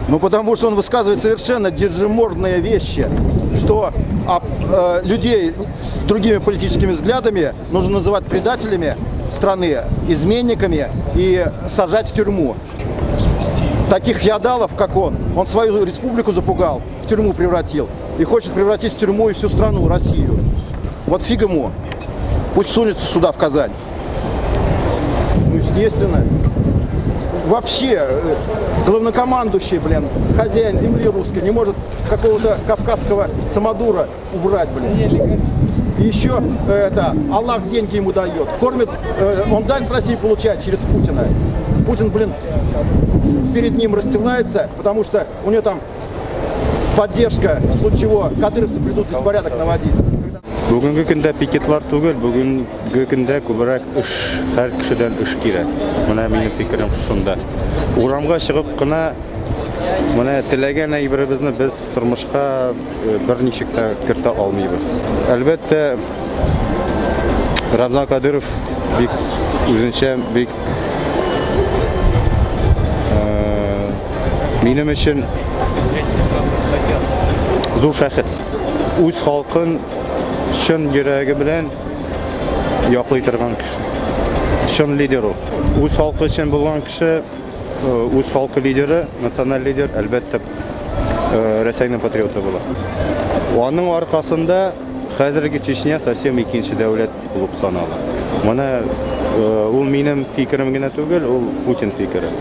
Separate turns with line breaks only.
Ну, потому что он высказывает совершенно держимордные вещи, что людей с другими политическими взглядами нужно называть предателями страны, изменниками и сажать в тюрьму. Таких феодалов, как он свою республику запугал, в тюрьму превратил и хочет превратить в тюрьму и всю страну, Россию. Вот фиг ему. Пусть сунется сюда, в Казань. Ну, естественно. Вообще, главнокомандующий, блин, хозяин земли русской, не может какого-то кавказского самодура убрать, блин. И еще это, Аллах деньги ему дает. Кормит, он дань с России получает через Путина. Путин, блин, перед ним расстилается, потому что у него там поддержка, в случае чего кадыровцы придут здесь порядок наводить.
Бүгенге көндә пикетлар түгел, бүгенге көндә күбрәк эш, һәр кешедән эш кирәк. Менә минем фикерем шунда. Урамга чыгып кына менә теләгән әйберебезне без тормышка берничек тә кертә алмыйбыз. Әлбәттә, Рамзан Кадыров бик үзенчә бик минем өчен зур шәхес. Үз халкын чын йөрәге белән яклый торган кеше. Чын лидер ул. Үз халкы өчен булган кеше, үз халкы лидеры, националь лидер, әлбәттә, Рәсәйнең патриоты була. Аның аркасында хәзерге Чечня совсем икенче дәүләт булып санала. Менә ул минем фикерем генә түгел, ул Путин фикере.